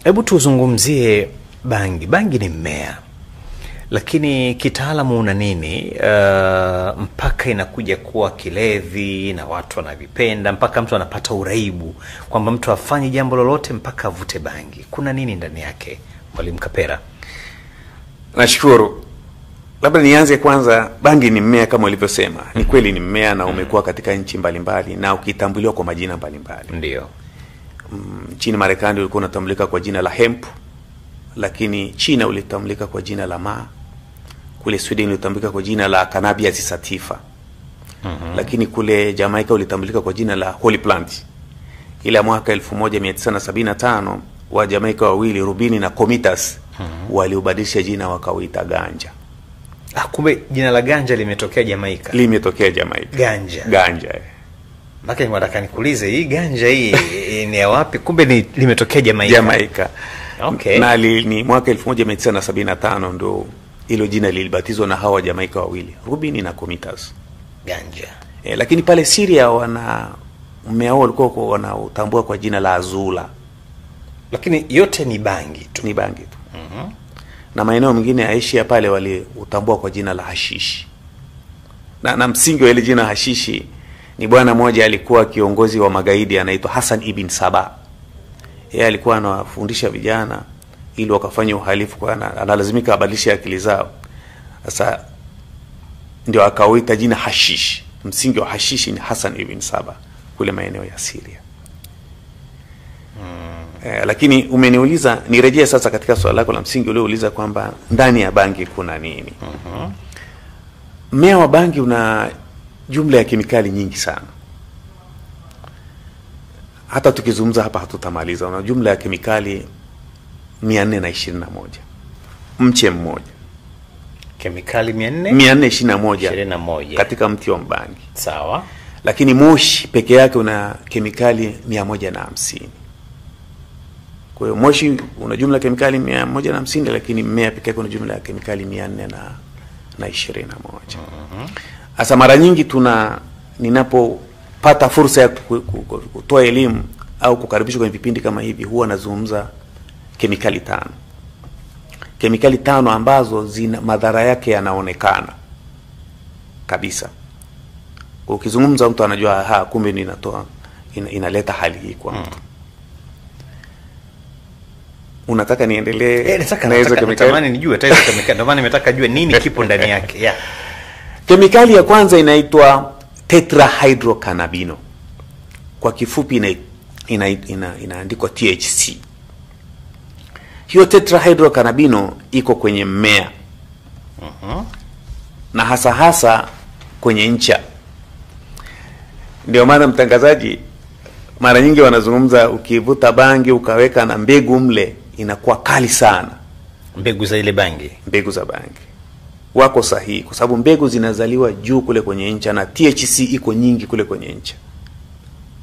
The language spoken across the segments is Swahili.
Hebu tuzungumzie bangi. Bangi ni mmea, lakini kitaalamu una nini mpaka inakuja kuwa kilevi na watu wanavipenda mpaka mtu anapata uraibu kwamba mtu afanye jambo lolote mpaka avute bangi? Kuna nini ndani yake, Mwalimu Kapera? Nashukuru. Labda nianze kwanza, bangi ni mmea kama ulivyosema. Ni kweli ni mmea na umekuwa katika nchi mbalimbali na ukitambuliwa kwa majina mbalimbali. Ndio. Nchini Marekani ulikuwa unatambulika kwa jina la hemp, lakini China ulitambulika kwa jina la ma, kule Sweden ulitambulika kwa jina la Cannabis sativa. Lakini kule Jamaica ulitambulika kwa jina la holy plant. Ila mwaka 1975 wa Jamaica wawili, Rubini na Comitas, waliubadilisha jina wakauita ganja. Ah, kumbe jina la ganja limetokea Jamaica. Limetokea Jamaica. Ganja. Ganja. Maka nataka nikuulize hii ganja hii ni ya wapi? Kumbe ni limetokea Jamaica. Jamaica. Okay. Na ni mwaka 1975 ndo hilo jina lilibatizwa na hawa Jamaica wawili, Rubini na Comitas. Ganja. Lakini pale Syria wana mmea wao walikuwa wanautambua kwa jina la azula. Lakini yote ni bangi tu. Ni bangi tu. Na maeneo mengine ya Asia pale waliutambua kwa jina la hashishi. Na msingi wa ile jina hashishi ni bwana mmoja alikuwa kiongozi wa magaidi anaitwa Hassan ibn Saba. Yeye alikuwa anawafundisha vijana ili wakafanye uhalifu, kwa analazimika abadilishe akili zao. Sasa ndio akauita jina hashish. Msingi wa hashishi ni Hassan ibn Saba kule maeneo ya Syria. Lakini umeniuliza nirejee sasa katika swali lako la msingi uliouliza kwamba ndani ya bangi kuna nini. Mmea wa bangi una jumla ya kemikali nyingi sana. Hata tukizungumza hapa hatutamaliza. Una jumla ya kemikali 421. Mche mmoja. Kemikali 421 katika mti wa mbangi. Sawa. Lakini moshi peke yake una kemikali 150. Kwa hiyo moshi una jumla ya kemikali 150, lakini mmea peke yake una jumla ya kemikali 421. Asa mara nyingi ninapopata fursa ya kutoa elimu au kukaribishwa kwenye vipindi kama hivi, huwa nazungumza kemikali tano. Kemikali tano ambazo zina madhara yake yanaonekana kabisa. Ukizungumza mtu anajua ha, kumbe ninatoa inaleta hali hii kwa mtu. Unataka niendelee? Nataka natamani nijue hata hizo kemikali. Ndio maana nimetaka jue nini kipo ndani yake. Yeah. Kemikali ya kwanza inaitwa tetrahydrocannabinol. Kwa kifupi inaandikwa THC. Hiyo tetrahydrocannabinol iko kwenye mmea. Na hasa hasa kwenye ncha. Ndio maana mtangazaji, mara nyingi wanazungumza ukivuta bangi ukaweka na mbegu mle inakuwa kali sana. Mbegu za ile bangi. Mbegu za bangi. Wako sahihi kwa sababu mbegu zinazaliwa juu kule kwenye ncha na THC iko nyingi kule kwenye ncha.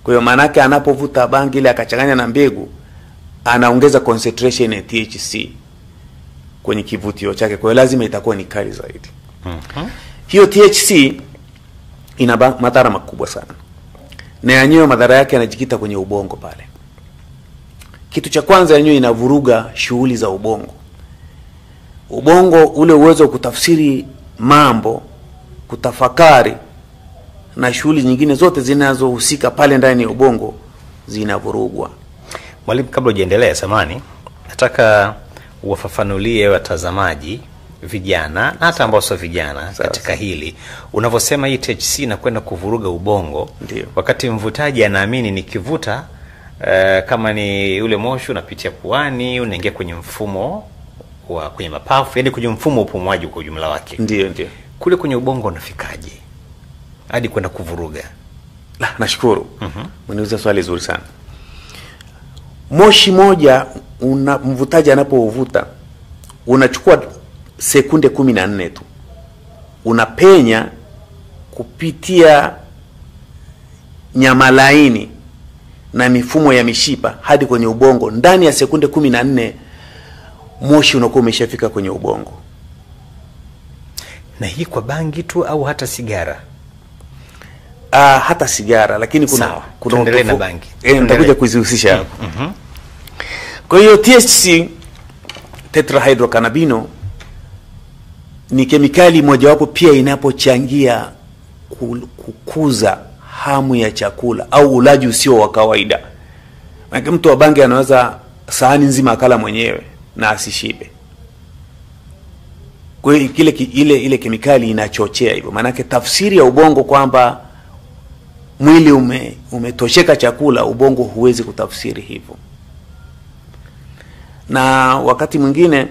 Kwa hiyo maana yake anapovuta bangi ile akachanganya na mbegu, anaongeza concentration ya THC kwenye kivutio chake. Kwa hiyo lazima itakuwa ni kali zaidi. Hiyo THC ina madhara makubwa sana. Na yenyewe madhara yake yanajikita kwenye ubongo pale. Kitu cha kwanza, yenyewe inavuruga shughuli za ubongo. Ubongo ule uwezo wa kutafsiri mambo, kutafakari na shughuli nyingine zote zinazohusika pale ndani ya ubongo zinavurugwa. Mwalimu, kabla hujaendelea, samani, nataka uwafafanulie watazamaji vijana na hata ambao sio vijana katika hili. Unavyosema hii THC inakwenda kuvuruga ubongo. Ndiyo. Wakati mvutaji anaamini nikivuta kama ni ule moshi unapitia puani, unaingia kwenye mfumo wa kwenye mapafu, yaani kwenye mfumo wa upumuaji kwa ujumla wake. Ndiyo, ndiyo. Kule kwenye ubongo unafikaje hadi kwenda kuvuruga? La, nashukuru. Umeniuliza swali zuri sana. Moshi moja mvutaji anapouvuta unachukua sekunde 14 tu. Unapenya kupitia nyama laini na mifumo ya mishipa hadi kwenye ubongo. Ndani ya sekunde 14 moshi unakuwa umeshafika kwenye ubongo. Na hii kwa bangi tu au hata sigara? Hata sigara, lakini kuna tuendelee na bangi. Nitakuja kuzihusisha hapo. Kwa hiyo THC, tetrahydrocannabinol, ni kemikali mojawapo pia inapochangia kukuza hamu ya chakula au ulaji usio wa kawaida. Maana mtu wa bangi anaweza sahani nzima akala mwenyewe na asishibe. Kwa hiyo ile kemikali inachochea hivyo. Maanake tafsiri ya ubongo kwamba mwili umetosheka chakula, ubongo huwezi kutafsiri hivyo. Na wakati mwingine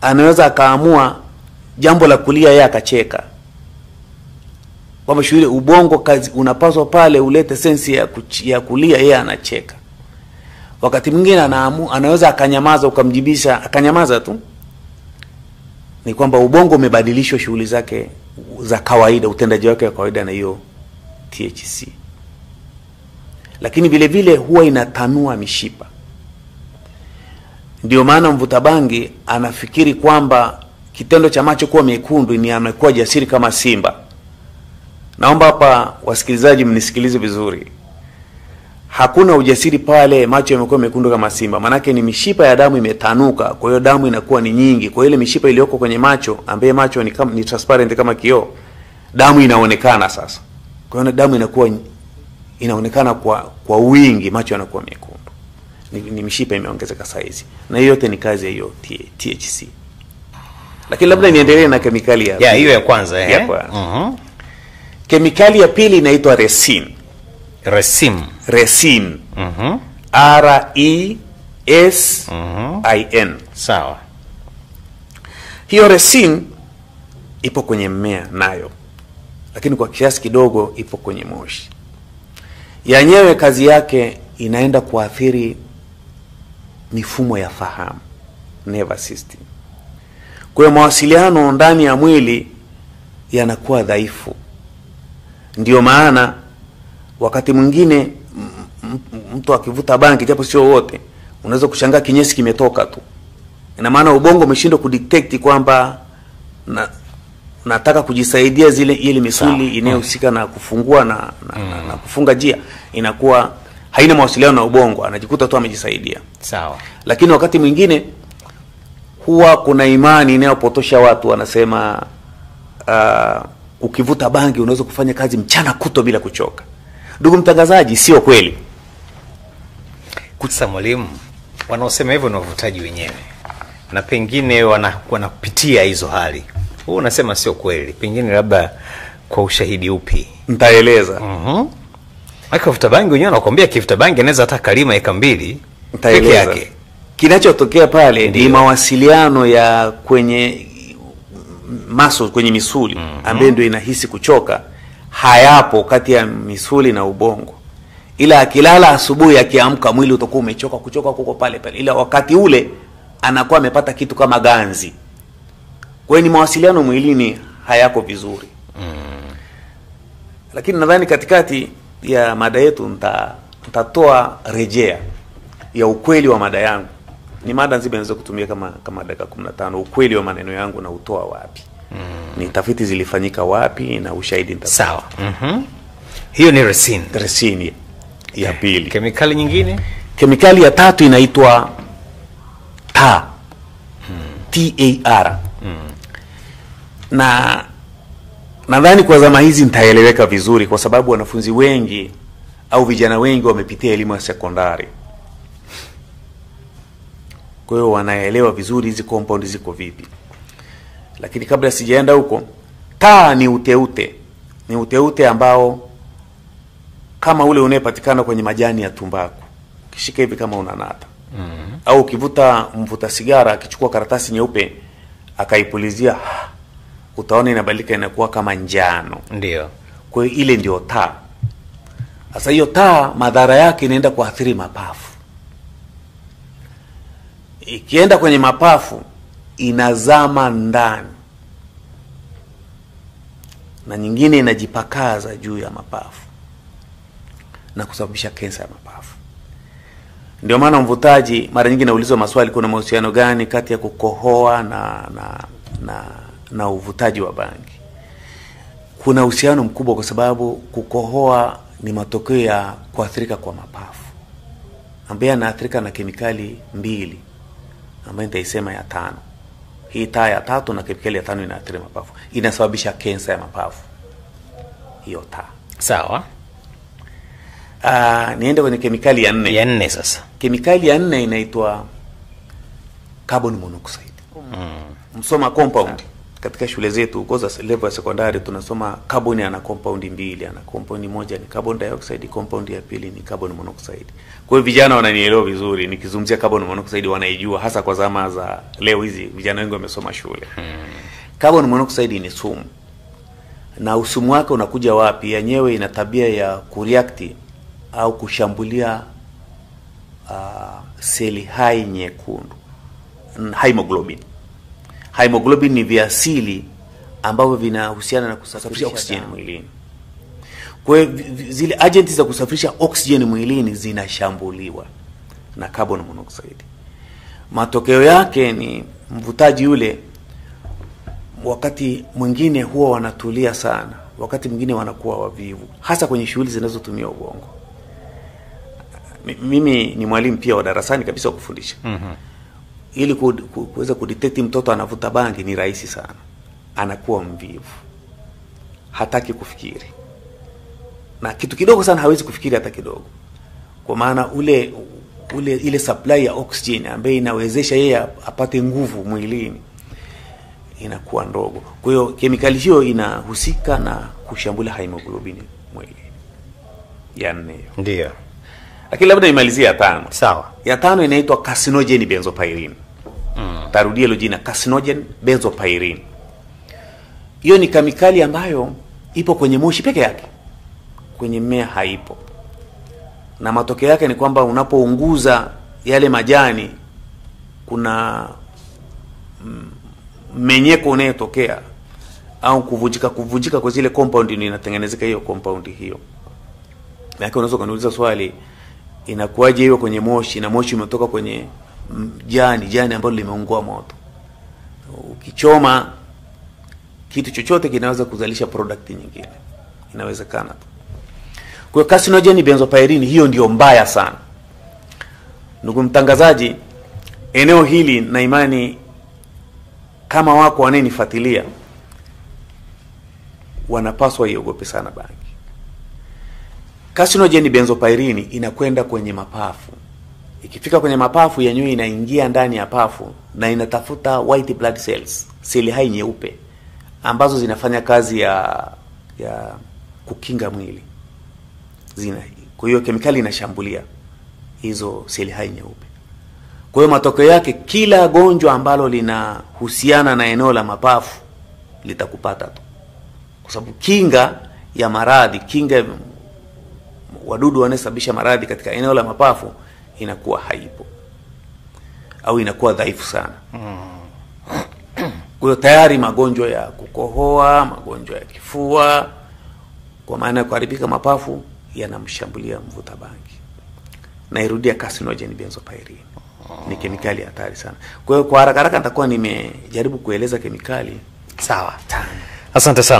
anaweza akaamua jambo la kulia yeye akacheka. Kwamba shughuli ubongo kazi unapaswa pale ulete sensi ya kulia, yeye anacheka. Wakati mwingine anaweza akanyamaza, ukamjibisha akanyamaza tu. Ni kwamba ubongo umebadilishwa shughuli zake za kawaida, utendaji wake wa kawaida na hiyo THC. Lakini vile vile huwa inatanua mishipa. Ndio maana mvuta bangi anafikiri kwamba kitendo cha macho kuwa mekundu ni amekuwa jasiri kama simba. Naomba hapa wasikilizaji mnisikilize vizuri. Hakuna ujasiri pale macho yamekuwa mekundu kama simba. Manake ni mishipa ya damu imetanuka, kwa hiyo damu inakuwa ni nyingi. Kwa ile mishipa iliyoko kwenye macho, ambaye macho ni transparent kama kioo, damu inaonekana sasa. Kwa hiyo damu inakuwa inaonekana kwa wingi, macho yanakuwa mekundu. Ni mishipa imeongezeka size. Na hiyo yote ni kazi ya hiyo THC. Lakini labda niendelee na kemikali ya hiyo ya kwanza ya kwanza. Kemikali ya pili inaitwa resin. Resin. R E S I N. Sawa. Hiyo resin ipo kwenye mmea nayo, lakini kwa kiasi kidogo ipo kwenye moshi. Yenyewe kazi yake inaenda kuathiri mifumo ya fahamu, nervous system. Kwa hiyo mawasiliano ndani ya mwili yanakuwa dhaifu. Ndio maana wakati mwingine mtu akivuta bangi, japo sio wote, unaweza kushangaa kinyesi kimetoka tu. Ina maana ubongo umeshindwa kudetect kwamba nataka kujisaidia, zile ile misuli inayohusika na kufungua na kufunga njia inakuwa haina mawasiliano na ubongo, anajikuta tu amejisaidia. Sawa. Lakini wakati mwingine huwa kuna imani inayopotosha watu, wanasema ukivuta bangi unaweza kufanya kazi mchana kuto bila kuchoka. Ndugu mtangazaji, sio kweli. Sasa mwalimu, wanaosema hivyo ni wavutaji wenyewe, na pengine wanapitia hizo hali. Wewe unasema sio kweli, pengine labda kwa ushahidi upi? Nitaeleza. Akivuta bangi wenyewe anakuambia akivuta bangi anaweza hata kalima eka 2 peke yake. Kinachotokea pale ni mawasiliano ya kwenye muscles, kwenye misuli ambayo ndio inahisi kuchoka, hayapo kati ya misuli na ubongo. Ila akilala asubuhi akiamka mwili utakuwa umechoka, kuchoka kuko pale pale. Ila wakati ule anakuwa amepata kitu kama ganzi. Kwa hiyo ni mawasiliano mwilini hayako vizuri. Lakini nadhani katikati ya mada yetu nitatoa rejea ya ukweli wa mada yangu. Ni mada nzima inaweza kutumia kama dakika 15, ukweli wa maneno yangu na utoa wapi. Ni tafiti zilifanyika wapi na ushahidi nitatoa. Sawa. Hiyo ni resin. Resin ya pili. Kemikali nyingine? Kemikali ya tatu inaitwa tar. T-A-R. Na nadhani kwa zama hizi nitaeleweka vizuri kwa sababu wanafunzi wengi au vijana wengi wamepitia elimu ya sekondari. Kwa hiyo wanaelewa vizuri hizi compound ziko vipi. Lakini kabla sijaenda huko, tar ni uteute. Ni uteute ambao kama ule unayepatikana kwenye majani ya tumbaku. Ukishika hivi kama unanata. Au ukivuta mvuta sigara akichukua karatasi nyeupe akaipulizia, utaona inabadilika inakuwa kama njano. Ndio. Kwa hiyo ile ndio tar. Sasa hiyo tar madhara yake inaenda kuathiri mapafu. Ikienda kwenye mapafu inazama ndani, na nyingine inajipakaza juu ya mapafu na kusababisha kensa ya mapafu. Ndio maana mvutaji mara nyingi naulizwa maswali, kuna mahusiano gani kati ya kukohoa na uvutaji wa bangi? Kuna uhusiano mkubwa, kwa sababu kukohoa ni matokeo ya kuathirika kwa mapafu ambaye anaathirika na kemikali mbili ambayo nitaisema ya tano. Hii taa ya tatu na kemikali ya tano inaathiri mapafu, inasababisha kensa ya mapafu hiyo taa. Sawa. Niende kwenye kemikali ya nne. Ya nne sasa. Kemikali ya nne inaitwa carbon monoxide. Msoma compound katika shule zetu huko za level ya sekondari tunasoma carbon ana compound mbili, ana compound moja ni carbon dioxide, compound ya pili ni carbon monoxide. Kwa hiyo vijana wananielewa vizuri nikizungumzia carbon monoxide, wanaijua hasa kwa zama za leo hizi vijana wengi wamesoma shule. Carbon monoxide ni sumu. Na usumu wake unakuja wapi? Yenyewe ina tabia ya kureact au kushambulia seli hai nyekundu, hemoglobin. Hemoglobin ni viasili ambavyo vinahusiana na kusafirisha oksijeni mwilini. Kwa hiyo zile agenti za kusafirisha oksijeni mwilini zinashambuliwa na carbon monoxide. Matokeo yake ni mvutaji yule wakati mwingine huwa wanatulia sana, wakati mwingine wanakuwa wavivu, hasa kwenye shughuli zinazotumia ubongo. Mimi ni mwalimu pia wa darasani kabisa wa kufundisha. Ili kuweza kudetect mtoto anavuta bangi ni rahisi sana. Anakuwa mvivu, hataki kufikiri, na kitu kidogo sana hawezi kufikiri hata kidogo, kwa maana ule ile supply ya oxygen ambayo inawezesha yeye apate nguvu mwilini inakuwa ndogo. Kwa hiyo kemikali hiyo inahusika na kushambulia hemoglobin mwilini. Ya nne hiyo. Ndio. Lakini labda nimalizie ya tano. Sawa. Ya tano inaitwa carcinogen benzopyrene. Tarudia hilo jina, carcinogen benzopyrene. Hiyo ni kemikali ambayo ipo kwenye moshi peke yake, kwenye mmea haipo. Na matokeo yake ni kwamba unapounguza yale majani kuna mmenyeko unayotokea au kuvunjika kwa zile compound, ndio inatengenezeka hiyo compound hiyo. Lakini unaweza kuniuliza swali, inakuwaje hiyo kwenye moshi na moshi umetoka kwenye jani ambalo limeungua moto? Ukichoma kitu chochote kinaweza kuzalisha product nyingine, inawezekana tu. Kwa hiyo carcinogen benzopyrene hiyo ndio mbaya sana. Ndugu mtangazaji, eneo hili na imani kama wako wananifuatilia wanapaswa iogope sana bangi. Carcinogen benzopyrene inakwenda kwenye mapafu. Ikifika kwenye mapafu yenyewe inaingia ndani ya pafu na inatafuta white blood cells, seli hai nyeupe ambazo zinafanya kazi ya kukinga mwili. Kwa hiyo kemikali inashambulia hizo seli hai nyeupe. Kwa hiyo matokeo yake kila gonjwa ambalo linahusiana na eneo la mapafu litakupata tu. Kwa sababu kinga ya maradhi, kinga wadudu wanaosababisha maradhi katika eneo la mapafu inakuwa haipo au inakuwa dhaifu sana. Kwa hiyo tayari magonjwa ya kukohoa, magonjwa ya kifua, kwa maana ya kuharibika mapafu yanamshambulia mvuta bangi. Nairudia, carcinogen benzopyrene ni kemikali hatari sana. Kwa hiyo kwa haraka haraka nitakuwa nimejaribu kueleza kemikali. Sawa. Asante sana.